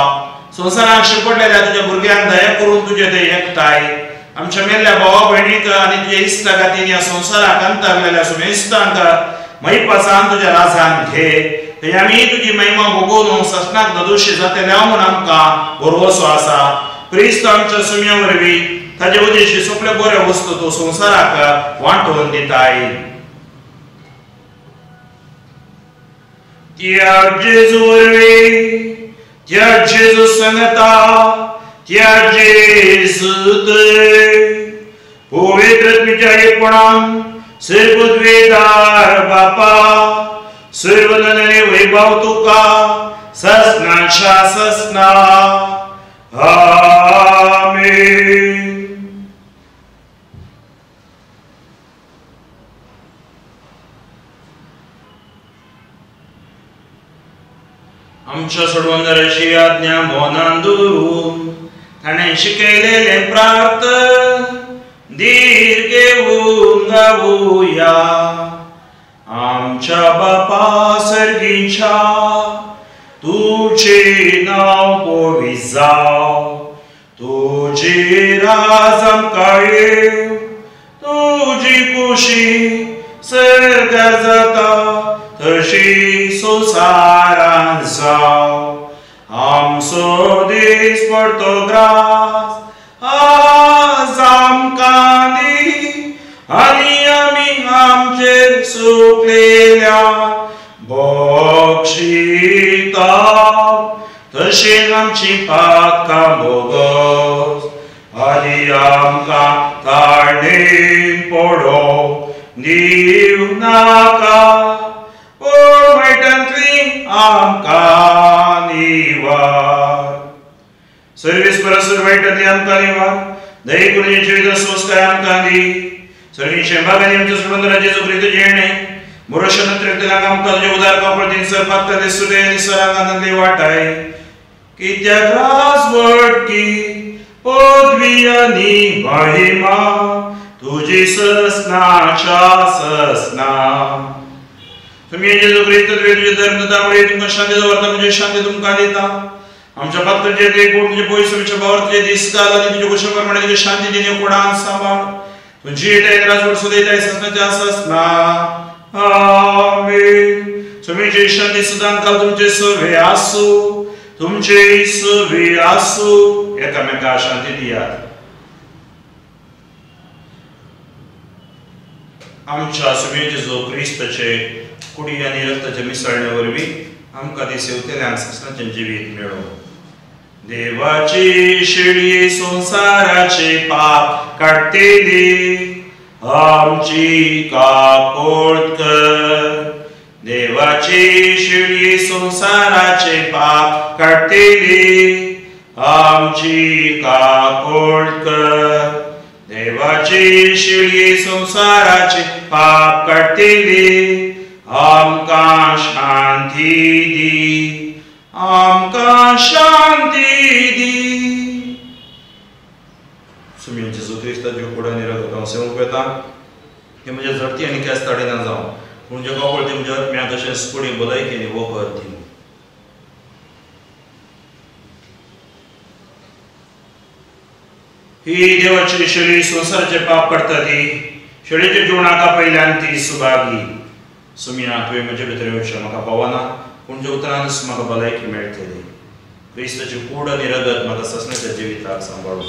संवसारान शिंपडलेल्या तुज्या भुरग्यांक दया करून तुजे ते एकठांय आमच्या मेल्ल्या भावा भयणीक आनी तुज्या इश्टागातीन ह्या संवसाराक अंतरलेल्या सुमेस्तांक महिपासान तुज्या राजान घे। थंय आमी तुजी महिमा भोगोवन ससनाक नदोशी जातले म्हूण आमकां भरवसो आसा। क्रिस्त आमच्या सुम्या वरवीं ताजे उद्देशी सगळे बऱ्यो वस्तू तूं संवसाराक वांटून दिताय। त्या जेजू वरवीं त्या जेजू सांगता त्या जेजू पवित्र तुमच्या एकपणान सर्वद्वेदार बापा सर्वदने वैभव तुका ससनाच्या ससना. आमेन. आमच्या सोडवणाराची आज्ञा मनान दवरून ताणें शिकयलेलें प्रार्थन धीर घेवन गावया. आमच्या बापा सर्गीच्या तुझे नांव पवित्र जावं, तुझे राज आमकां येवं, तुजी खुशी सर्गार जाता तशी संवसारांत जावं. आमचो दीस पडतो ग्रास आज आमकां दी आनी आमी आमचेर चुकलेल्या बक्षिता तशें आमची पातकां भोगस आनी आमकां ताणेन पडोवंक दिवं नाका, पूण वायटांतली आमकां निवार. सर्वेस्परासर वायटांतली आमकां निवार, दयेकुलीचे जिवीत संस्कार आमकां दी. सर्वींचे बागांनी आमच्या सोडवणारा जेजू क्रिस्ताचें येणें मुरशन त्रिकतल्यांक आमकां तुजें उदार कापड सर पात्तले सुटे आनी सरांगांतले वाटाय. कित्याक राजवटकी पदवी आनी महिमा तुजी ससनाच्या ससना. तुमी जेजू क्रिस्त तुजे धर्म दिता तुमकां शांती दवरता, म्हणजे शांती तुमकां दिता. आमच्या पात्रांचेर ते कोण तुजे पयस आमच्या भावार तुजे दीस घाल आनी तुजे कुशल प्रमाणे तुजी शांती दिनी कोणाक सांबाळ. तुजी राजवट सुदैताय ससनाच्या ससना. आमेन. तुमची शांती सदांकाल तुमचे सवे आसूं, तुमचे सवे आसूं. एकामेका शांती दियात. आमच्या सुमे जेजू क्रिस्ताचे कुडी आनी रक्ताच्या मिसळणे वरवीं आमकां ती सेवतेल्यान ससनाचें जिवीत मेळो. देवाची शेळी संवसाराचे पाप काडटेली आमची काकोड कर. देवाची शेळी संवसाराचे पाप काडटेली आमची काकोड कर. देवाची शेळी संवसाराचे पाप काडटेली आमकां शांती दी, आमकां शांती दी. सुमी जेजू क्रिस्ताच्यो कूड आनी रगत हांव सेवूंक वेता ती म्हज्या झडती आनी केस ताडिना जावं, पूण जे कपळ ती म्हज्या आत्म्या तशेंच कुडी भलायकी आनी वखद दिवं. ही देवाची शेळी संवसाराचें पाप काडटा ती शेळीच्या जेवणाक आपयल्यान ती सुभागी. सुमिया तुवें म्हजे भितर येवचें म्हाका पावना, पूण ज्या उतरानच म्हाका भलायकी मेळटली. क्रिस्ताची कूड आनी रगत म्हाका ससनाच्या जिविताक सांबाळूं.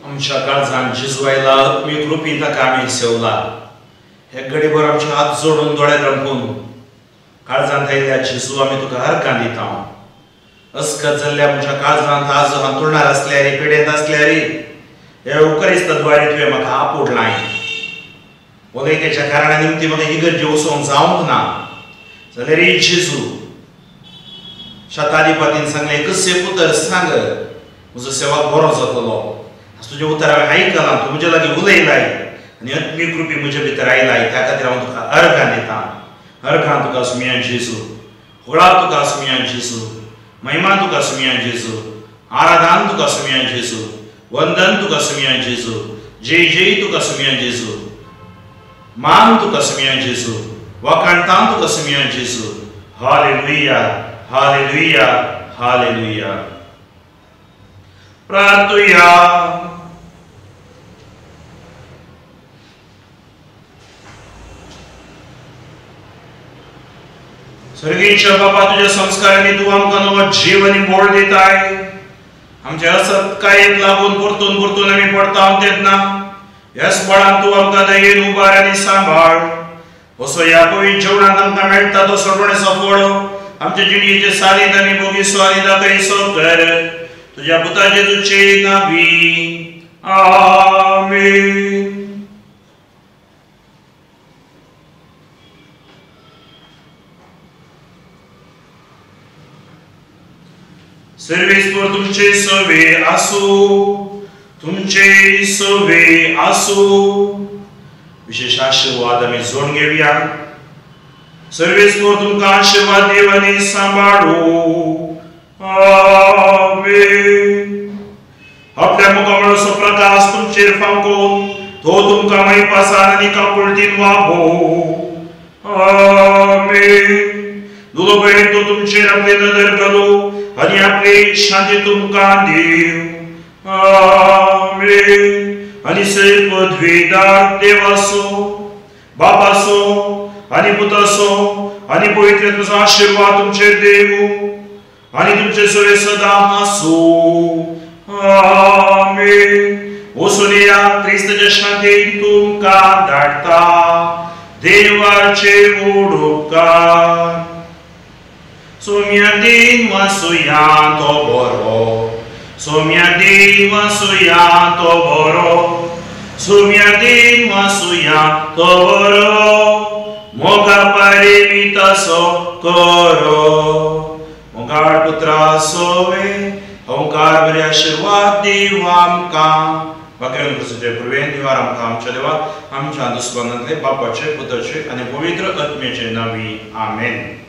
आमच्या काळजान जेजू आयला, आत्मीक रुपी ताका आमी सेवला. हे घडीभर आमचे हात जोडून दोळे रंपून काळजांत आयिल्ल्या जेजू आमी तुका हरकान दिता. अस्कत जाल्ल्या आमच्या काळजांत आज हांतुळणार आसल्यारी, पिडेंत आसल्यारी हे उकरिस्ताद्वारे तुवें म्हाका आपोडलाय. उलयतेच्या कारणा निमती म्हाका इगर्जे वचोंक जावंक ना जाल्यार जेजू शताधिपतीन सांगलें, एकच एक उतर सांग, म्हजो सेवक बरो जातलो. तुजें उतर हांवें आयकलां, तूं म्हजे लागीं उलयलाय आनी आत्मीक रुपी म्हजे भितर आयलाय, त्या खातीर हांव तुका अर्घां दिता. अर्घां तुका सुमया जेजू, होळा तुका सुमया जेजू. महिमा तुका सुमया जेजू, आराधन तुका सुमया जेजू, वंदन तुका सुमया जेजू, जय जय तुका सुमया जेजू, मान तुका सुमया जेजू, वखाणतां तुका सुमया जेजू. Hallelujah, hallelujah, hallelujah. प्रार्थुया. स्वर्गीय बाबा, तुझ्या संस्कारांनी तूं आमकां नवो जीव आनी बळ दिताय. आमच्या असत्कायेक लागून परतून परतून आमी पडटा तेन्ना ह्याच बळान तूं आमकां दयेन उबार आनी सांबाळ. असो ह्या पवित्र जेवणांत आमकां मेळटा तो सगळें सफळ आमच्या जिणेचे सारीत आनी बोगीसो आनी दाखयसो कर. तुझ्या पुता जेजूचे नांवी, आमेन. सर्वेस्पर तुमचे सवे आसू, तुमचे सवे आसू. विशेष आशीर्वाद आमी जोडून घेवया. सर्वेस्पर तुमकां आशीर्वाद देव आनी सांबाळू. आमेन. आपल्या मुखामळाचो प्रकाश तुमचेर फांकोवन तो तुमकां महिपासान आनी काकुळटीन वागो. आमेन. दुलो पळयन तो तुमचेर आपली नदर घालू आनी आपली शांती तुमकां दिव. आमेन. आनी सैर पदवीदार देवासो, बापासो आनी पुतासो आनी पवित्र तुजो आशिर्वाद तुमचेर देवू आनी तुमचे सवे सदां आसूं. आमेन. वचून या क्रिस्ताच्या शांतीन तुमकां धाडटा. देवाचे उपकार. सोम्या दिन वासुया तो बरो, सोम्या दिन वासुया तो बरो, सोम्या दिन वासुया तो बरो, मोगा परिमितासो करो. मोगाळ पुत्रा सोवे ओंकार बरे आशिर्वाद दिव आमकां. बाकी पुर्वेन दिवार आमकां आमच्या देवा आमच्या दुस्मानांतले बापाचे, पुताचे आनी पवित्र आत्म्याचे नांवी. आमेन.